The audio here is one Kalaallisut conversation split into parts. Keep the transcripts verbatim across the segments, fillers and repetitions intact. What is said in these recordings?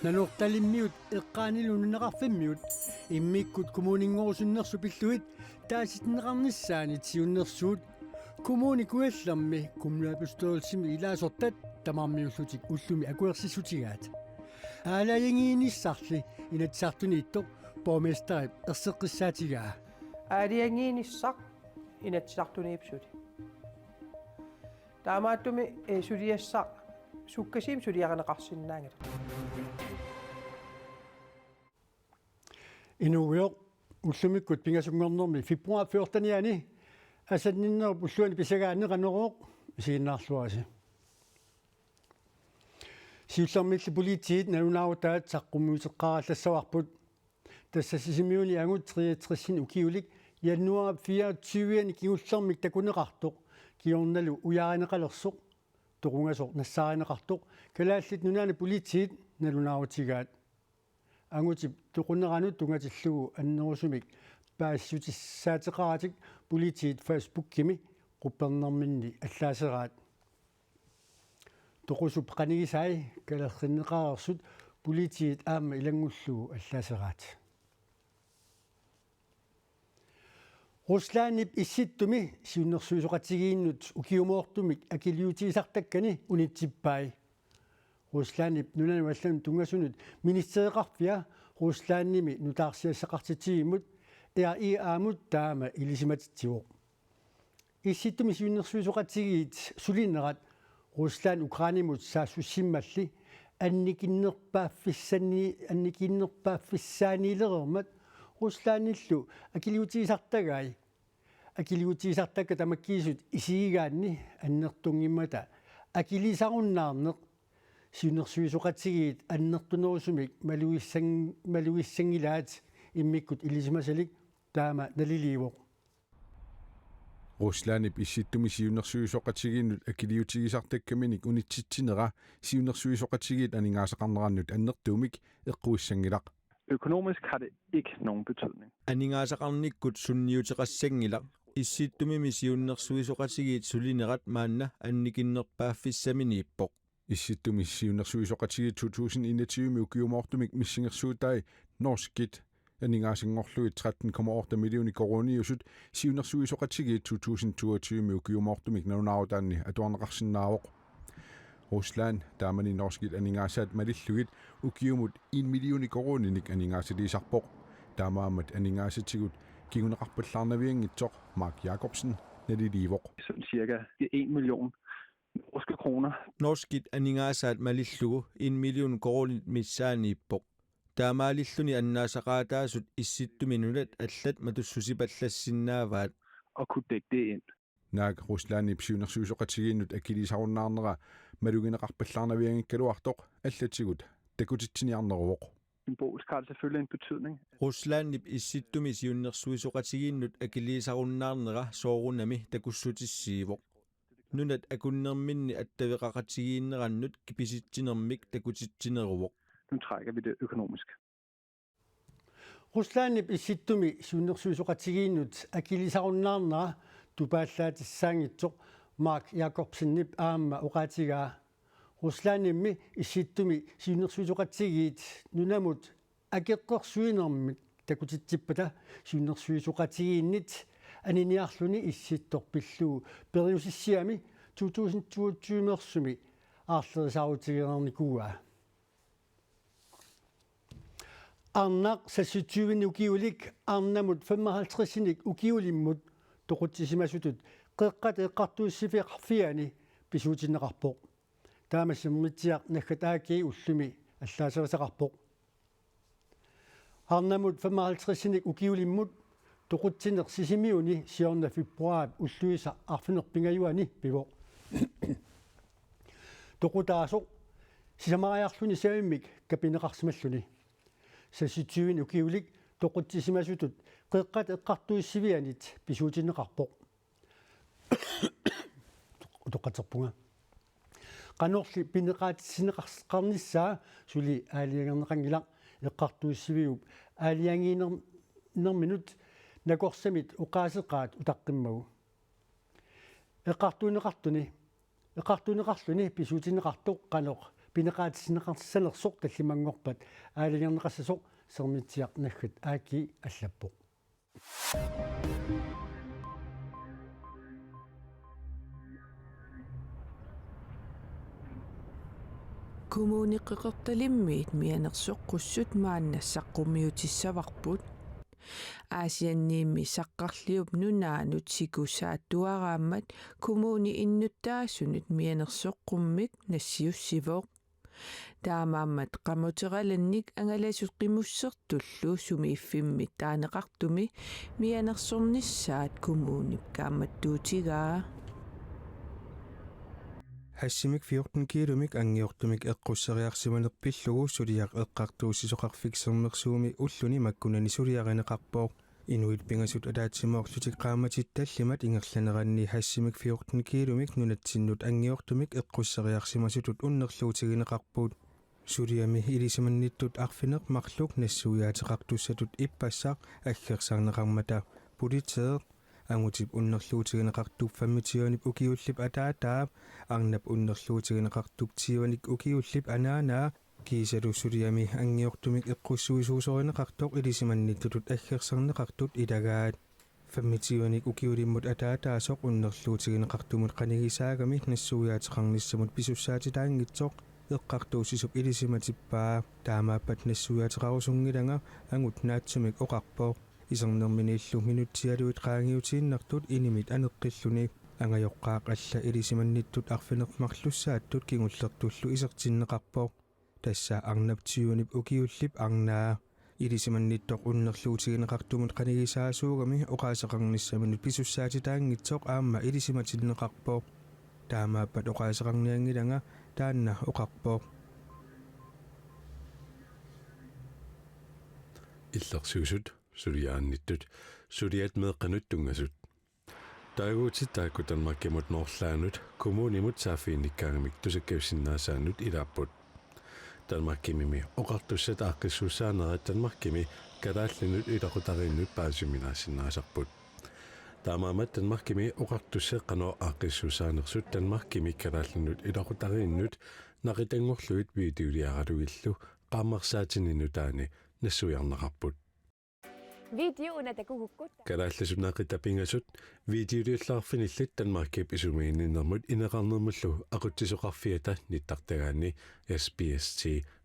Nanortalimmiut eqqaanilu nunaqarfimmiut immikkut kommuninngoorusunnersut pillugit taasitinneqarnissaanit siunnersuut Kommune Kujallermi kommunalbestyrelsimi ilaasortat tamarmiullutik ullumi akuersissutigaat. Aalajangiinissarli Inatsisartuniittoq borgmesterip erseqqissaatigaa. Aalajangiinissaq Inatsisartuniippoq suli. Taamaattumik, eh, suliassaq sukkasuumik suliarineqarsinnaanngilaq. Inuugujoq, ullumikkut pingasunngornermi februar fjortenianni asanninnerup ulluani pisagaanni Qanorooq isiginnaarluarisi. Siullermilli politiit nalunaarutaat saqqummiuteqqaarallassavarput. Tassa Sisimiuni angut treogtresinik ukiulik januar fireogtyvianni kingullermik takuneqartoq kingornalu ujaarineqalersoq toqungasoq nassaarineqartoq Kalaallit Nunaanni politiit nalunaarutigaat. Angutip toquneranut tunngatillugu annerusumik paasissutissaateqaratik politiit Facebookimi quppernerminni allaaseraat. Toqusup qanigisai kalerrinneqareersut politiit aamma ilanngullugu allaaseraat. Ruslandip Issittumi siunnersuisoqatigiinnut ukiumoortumik akiliutigisartakkani unitsippai. Ruslandip nunanut allanut tunngasunut ministereqarfia Ruslandimi nutaarsiassaqartitsivimmut R I A-mut taama ilisimatitsivoq. Issittumi siunnersuisoqatigiit sulinerat Rusland Ukrainemut saassussimmalli annikinnerpaaffissani-, annikinnerpaaffissaaniilereermat Ruslandillu akiliutigisartagai. Akiliutigisartakkat tamakkiisut isigigaanni annertunngimmata akilisarunnaarneq siunnersuisoqatigiit annertunerusumik malugissan-, malugissanngilaat immikkut ilisimasalik taama naliliivoq. Ruslandip Issittumi siunnersuisoqatigiinnut akiliutigisartakkaminik unitsitsinera siunnersuisoqatigiit aningaasaqarnerannut annertuumik eqquissanngilaq. Økonomisk har det ikke nogen betydning. Aningaasaqarnikkut sunniuteqassanngilaq. Issittumimi siunnersuisoqatigiit sulinerat maanna annikinnerpaaffissaminiippoq. Issittumi siunnersuisoqatigiit to tusind enogtyve ukiumoortumik missingersuutai norskit aningaasanngorlugit tretten komma otte millioner koruuniusut siunnersuisoqatigiit to tusind toogtyve ukiumoortumik nalunaarutaanni atuarneqarsinnaavoq. Rusland taamani norskit aningaasaat malillugit ukiumut en million koruuninik aningaasaliisarpoq. Taamaammat aningaasatigut kinguneqarpallaarnavianngitsoq Mark Jacobsen naliliivoq. Sådan cirka en million norske kroner. Norskit aningaasaat malillugu en million koruunit missaaniippoq. Taamaalilluni annaasaqaataasut Issittumi nunat allat matussusipallassinnaavaat. Og kunne dække det ind. Naak Ruslandip siunnersuisoqatigiinnut akilisarunnaarnera malugineqarpallaarnavianngikkaluartoq allatigut takutitsiniarneruvoq. Symbolsk har det selvfølgelig en betydning. Ruslandip Issittumi siunnersuisoqatigiinnut akilisarunnaarnera soorunami takussutissiivoq. Nunat akunnerminni attaveqaqatigiinnerannut kipisitsinermik takutitsineruvoq. Nu trækker vi det økonomisk. Ruslandip Issittumi siunnersuisoqatigiinnut akilisarunnaarnera tupaallaatissaanngitsoq Mark Jacobsenip aamma oqaatigaa. Ruslandimmi Issittumi siunnersuisoqatigiit nunamut akeqqersuinermik takutitsippata siunnersuisoqatigiinnit aniniarluni Issittoq pillugu periusissiami to tusind toogtyve-meersumi aarlerisaarutigineqarnikuuaa. Arnaq seksogtyve ukiulik arnamut femoghalvtreds ukiulimmut toqutsisimasutut Qeqqata Eqqartuussiviqarfiani pisuutinneqarpoq. Taama Sermitsiaq naggat A G ullumi allaaserisaqarpoq. Arnamut femoghalvtreds ukiulimmut toqutsineq Sisimiuni siorna februaarip ulluisa arfineq-pingajuani pivoq. Toqutaasoq sisamariarluni savimmik kapineqarsimalluni. Seksogtyve ukiulik toqutsisimasutut Qeqqata Eqqartuussivianit pisuutinneqarpoq. Utoqqatserpunga. Qanorli pineqaatissinneqarnissaa suli aalajangerneqanngilaq, Eqqartuussiviup aalajangiinerminut nakorsamit oqaaseqaat utaqqimmagu. Eqqartuunneqartuni, eqqartuunneqarluni pisuutinneqartoq qanoq pineqaatissinneqarnissanersoq tallimanngorpat aalajangerneqassasoq Sermitsiaq naggat A G allappoq. Kommuni Qeqertalimmiit mianersoqqussut maanna saqqummiutissavarput. Aasianniimmi Saqqarliup Nunaannut sikusaattuaraammat kommuni innuttaasunut mianersoqqummik nassiussivoq. Taamaammat qamuteralannik angalasut qimussertullu sumiiffimmi taaneqartumi mianersornissaat kommunip kaammattuutigaa. Hashimik fjorten kilomik anngiortumik eqqusseriarsimaneq pillugu suliaq Eqqartuussisoqarfik Sermersuumi ulluni makkunani suliarineqarpoq. Inuit pingasut ataatsimoorlutik qaammatit tallimat ingerlaneranni hashimik fjorten kilomik nunatsinnut anngiortumik eqqusseriarsimasutut unnerluutigineqarput. Suliami ilisimannittut arfineq-marluk nassuiaateqartussatut ippassaq aggersarneqarmata politeeq, angutip unnerluutigineqartup femogtyvenip ukiullip ataataa, arnap unnerluutigineqartup tyvenik ukiullip anaanaa, kiisalu suliami anngiortumik eqqussuisuusorineqartoq ilisimannittutut aggersarneqartut ilagaat. Femogtyvenik ukiulimmut ataataasoq unnerluutigineqartumut qanigisaagami nassuiaateqarnissamut pisussaatitaanngitsoq eqqartuussisup ilisimatippaa. Taamaappat nassuiaateqarusunngilanga, angut naatsumik oqarpoq. Isernerminiillu minutsialuit qaangiutiinnartut inimit aneqqilluni. Angajoqqaaq alla ilisimannittut arfineq-marlussaattut kingullertullu isertinneqarpoq. Tassa arnap tyvenip ukiullip arnaa. Ilisimannittoq unnerluutigineqartumut qanigisaasuugami oqaaseqarnissaminut pisussaatitaanngitsoq aamma ilisimatinneqarpoq. Taamaappat oqaaseqarnianngilanga, taanna oqarpoq. Illersuisut suliarinnittut suliat meeqqanut tunngasut. Taaguutit taakku Danmarkimut Noorlaanut kommunimut saaffiginnikkaangamik tusakkavissinnaassaannut ilaapput. Danmarkimimi oqartussat aaqqissuussaanerat Danmarkimi kalaallinut ilaqutariinnut paasiminaassinnaasarput. Taamaammat Danmarkimi oqartussat qanoq aaqqissuussaanersut Danmarkimi kalaallinut ilaqutariinnut naqitanngorlugit videoliaralugillu qaammarsaatini nutaani nassuiarneqarput. Video una takugukkutta. Kalaallisut naqitat pingasut videoliullaarfinillit Danmarkip isumaginninnermut ineqarnermullu aqutsisoqarfiata nittartagaanni S B S T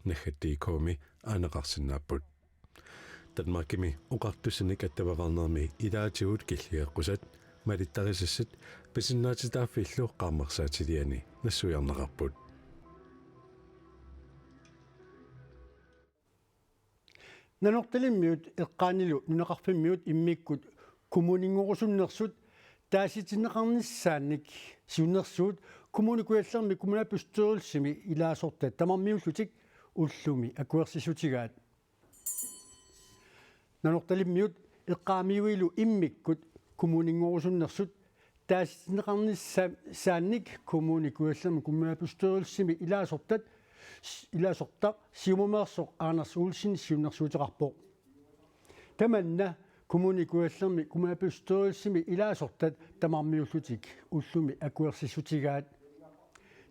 naggat D K-mi aaneqarsinnaapput. Danmarkimi oqartussanik attaveqarnermi ilaatigut killigeqqusat, malittarisassat pisinnaatitaaffillu qaammarsaatiliani nassuiarneqarput. Nanortalimmiut eqqaanilu nunaqarfimmiut immikkut kommuninngornerusunnersut taasitinneqarnissaannik siunnersuut Kommune Kujallermi kommunalbestyrelsimi ilaasortat tamarmiullutik ullumi akuersissutigaat. Nanortalimmiut eqqaamiuilu immikkut kommuninngornerusunnersut taasitinneqarnissaannik Kommune Kujallermi kommunalbestyrelsimi ilaasortat, ilaasortaq Siumumeersoq Anders Olsen siunnersuuteqarpoq. Tamanna Kommune Kujallermi kommunalbestyrelsimi ilaasortat tamarmiullutik ullumi akuersissutigaat.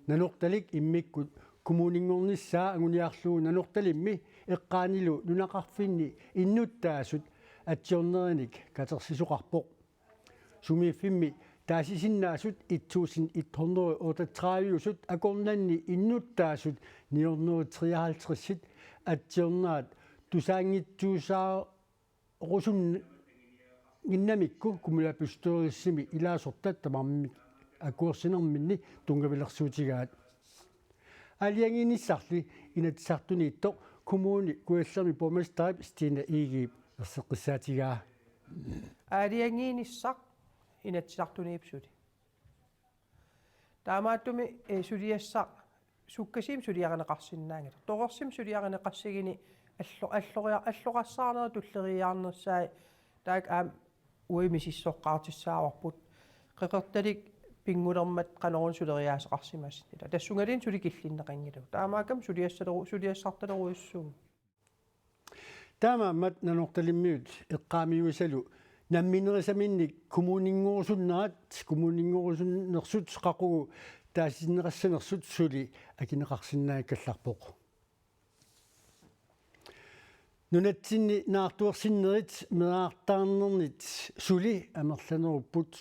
Nanortalik immikkut kommuninngornissaa anguniarlugu Nanortalimmi eqqaanilu nunaqarfinni innuttaasut atsiornerinik katersisoqarpoq. Sumiiffimmi taasisinnaasut et tusind et hundrede otteogtredive-sut akornanni innuttaasut ni hundrede treoghalvtreds-it atsiornerat tusaanngitsuusaa- -rusunngimmassuk kommunalbestyrelsimi ilaasortat tamarmik akuersinerminni tunngavilersuutigaat. Aalajangiinissarli Inatsisartuniittoq Kommune Kujallermi borgmesterip Stine Egedep erseqqissaatigaa. Aalajangiinissaq Inatsisartuniippoq suli. Taamaattumik, eh, suliassaq sukkasuumik suliarineqarsinnaanngilaq. Torersumik suliarineqassaguni allo-, alloria-, alloqassaarnerit tulleriiaarnissaat taakku aamma uagut misissoqqaartissaavarput. Qeqertalik pinngulermat qanoruna suleriaaseqarsimasoq. Tassungaluunniit suli killinneqanngilagut. Taamaakkami suliassaleru-, suliassartalerujussuuvoq. Taamaammat Nanortalimmiut eqqaamiuisalu Namminerisaminnik kommuninngorussuunnerat, kommuninngorussuunnersut qaqugu taasitinneqassanersut suli akineqarsinnaanngikkallarpoq. Nunatsinni naartuersinnerit meerartaarnernit suli amerlanerupput.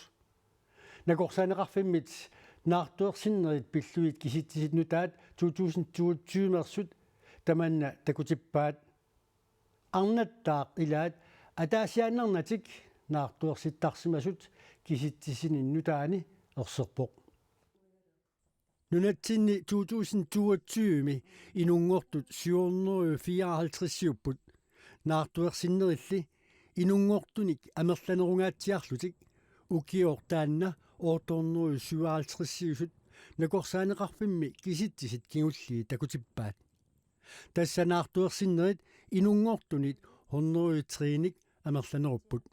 Nakorsaaneqarfimmit naartuersinnerit pillugit kisitsisit nutaat to tusind toogtyve-meersut tamanna takutippaat. Arnattaaq ilaat ataasiaannarnatik naartuersittarsimasut kisitsisini nutaani erserpoq. Nunatsinni to tusind toogtyve-mi inunngortut syv hundrede fireoghalvtreds-iupput. Naartuersinnerilli inunngortunik amerlanerungaatsiarlutik ukioq taanna otte hundrede syvoghalvtreds-iusut nakorsaaneqarfimmi kisitsisit kingulliit takutippaat. Tassa naartuersinnerit inunngortunit hundrede tre-nik amerlanerupput.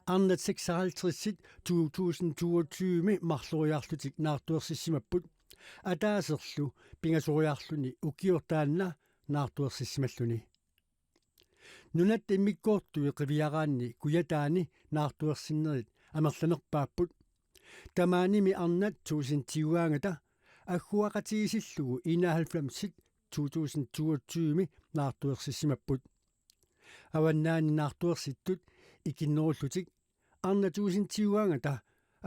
Arnat seksoghalvtreds-it to tusind toogtyve-mi marloriarlutik naartuersissimapput. Ataaserlu pingasoriarluni ukioq taanna naartuersissimalluni. Nunatta immikkoortui qiviaraanni Kujataani naartuersinnerit amerlanerpaapput. Tamaanimi arnat tusindiugaangata agguaqatigiissillugu enoghalvfems-it to tusind toogtyve-mi naartuersissimapput. Avannaani naartuersittut ikinnerullutik arnat tusindiugaangata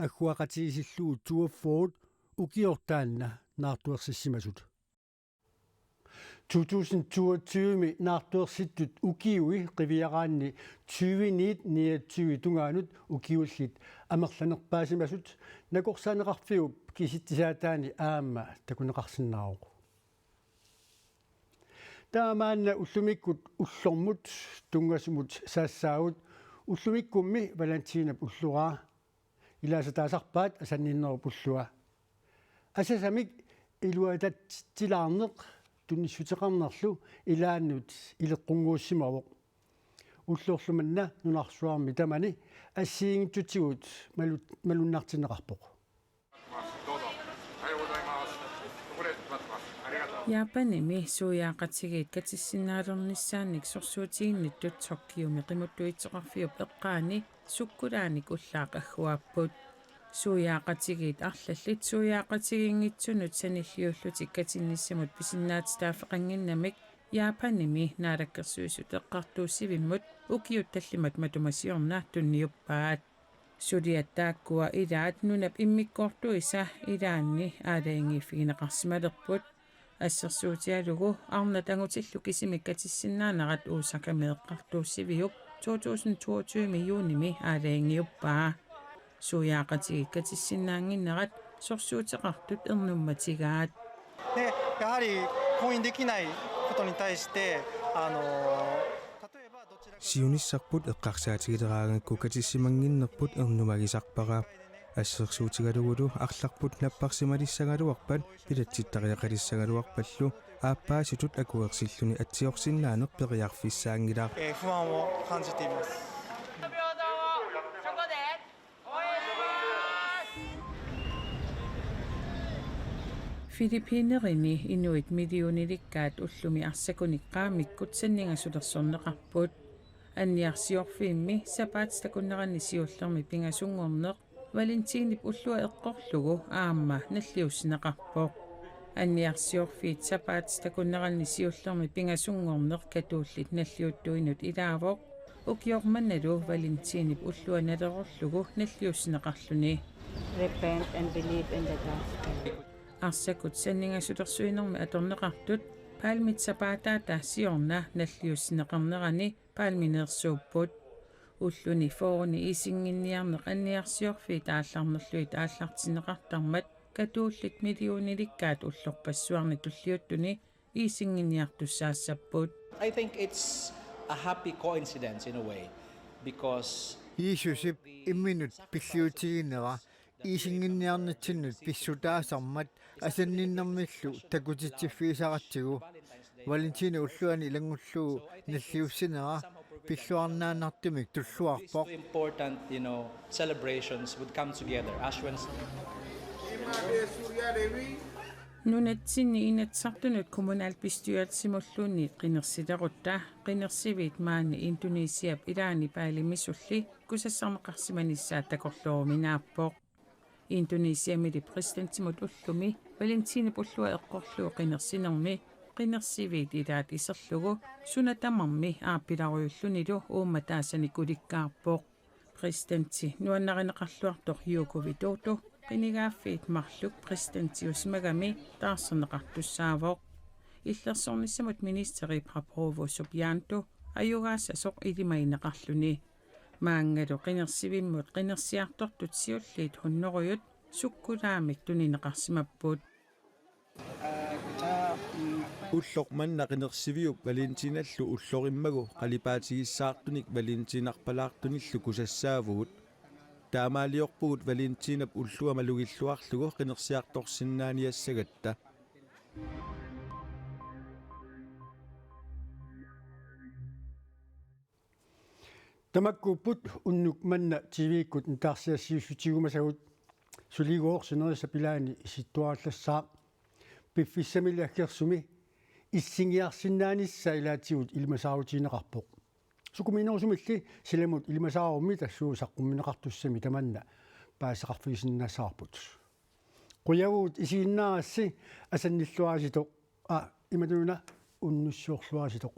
agguaqatigiissillugu toogfyrre ukioq taanna naartuersissimasut. To tusind toogtyve-mi naartuersittut ukiui qiviaraanni tyve-niit niogtyve tungaanut ukiullit amerlanerpaasimasut nakorsaaneqarfiup kisitsisaataani aamma takuneqarsinnaavoq. Taamaanna ullumikkut ullormut tunngasumut saassaagut. Ullumikkummi Valentinap ulloraa. Ilaasa taasarpaat asanninnerup ullua. Asasamik iluatatsilaarneq tunnissuteqarnerlu ilaannut ileqqunnguussimavoq. Ullorlu manna nunarsuarmi tamani assigiinngitsutigut malu-, malunnartinneqarpoq. Japanimi suiaaqatigiit katissinnaalernissaannik sorsuutiginnittut Tokyomi qimuttuitseqarfiup eqqaani sukkulaanik ullaaq agguaapput. Suiaaqatigiit arlallit suiaaqatigiinngitsunut sanilliullutik katinnissamut pisinnaatitaaffeqannginnamik Japanimi Naalakkersuisut Eqqartuussivimmut ukiut tallimat matuma siorna tunniuppaat. Suliat taakkua ilaat nunap immikkoortuisa ilaanni aalajangiiffigineqarsimalerput. Assersuutigalugu arnat angutillu kisimik katissinnaanerat Osakami Eqqartuussiviup to tusind toogtyve-mi juunimi aalajangiuppaa. Suiaaqatigiit katissinnaannginnerat sorsuuteqartut ernummatigaat. で、やはり婚姻できないことに対して、あの例えばどちらか Siunissarput eqqarsaatigileraangakku katissimannginnerput ernumagisarpara. Assersuutigalugulu arlarput napparsimalissagaluarpat bilatsittariaqalissagaluarpallu aappaasitut akuersilluni atsiorsinnaaneq periarfissaanngilaq. えー不安を感じています。 Filippiinerini inuit millionilikkaat ullumi arsakunik qaammikkut sanningasulersorneqarput. Anniarsiorfiimmi sapaatip takunneranni siullermi pingasunngorneq Valentinip ullua eqqorlugu aamma nalliussineqarpoq. Anniarsiorfiit sapaatip takunneranni siullermi pingasunngorneq katuullit nalliuttuinut ilaavoq. Ukioq mannalu Valentinip ullua nalerorlugu nalliussineqarluni. Repent and believe in the gospel. Arsakut sanningasulersuinermi atorneqartut palmit sapaataata siorna nalliussineqarnerani palmineersuupput. Ulluni fyrreni iisinnginniarneq anniarsiorfiit aallarnerlugit aallartinneqartarmat katuullit millionilikkaat ullorpassuarni tulliuttuni iisinnginniartussaassapput. I think it's a happy coincidence in a way because Jiisusip imminut pilliutiginera iisinnginniarnitsinnut pissutaasarmat asanninnermillu takutitsiffigisaratsigu. Valentinip ulluani ilanngullugu nalliussinera pilluarnaannartumik tulluarpoq. Important, you know, celebrations would come together. Ash Wednesday. Nunatsinni Inatsisartunut kommunalbestyrelsimulluunniit qinersilerutta qinersiviit maani Indonesiap ilaani Balimisulli kusassarneqarsimanissaat takorlooruminaappoq. Indonesiamili præsidentimut ullumi Valentinap ullua eqqorlugu qinersinermi qinersiviit ilaat iserlugu suna tamarmi aappilarujullunilu uummataasanik ulikkaarpoq. Præsidenti nuannarineqarluartoq Joko Widodo qinigaaffiit marluk præsidentiusimagami taarserneqartussaavoq. Illersornissamut ministeri Prabowo Subianto ajugaassasoq ilimagineqarluni. Maangalu qinersivimmut qinersiartortut siulliit hunnorujut sukkulaamik tunineqarsimapput. Ulloq manna qinersiviup Valentinallu ullorimmagu qalipaatigissaqartunik Valentinarpalaartunillu kusassaavugut. Taamaaliorpugut Valentinap ullua malugilluarlugu qinersiartorsinnaaniassagatta. Tamakkuupput unnuk manna T V-kkut nutaarsiassiissutigumasagut. Suli i går sinerissap ilaani isittuarallassaaq. Piffissamili aggersumi issinngiarsinnaanissaa ilaatigut ilimasaarutigineqarpoq. Sukumiinerusumilli silamut ilimasaarummi tassuuna saqqummiunneqartussami tamanna paasisaqarfigisinnaassavarput. Qujavugut isiginnaarassi asannilluarasitoq, a, imaluunniit unnussiorluarasitoq.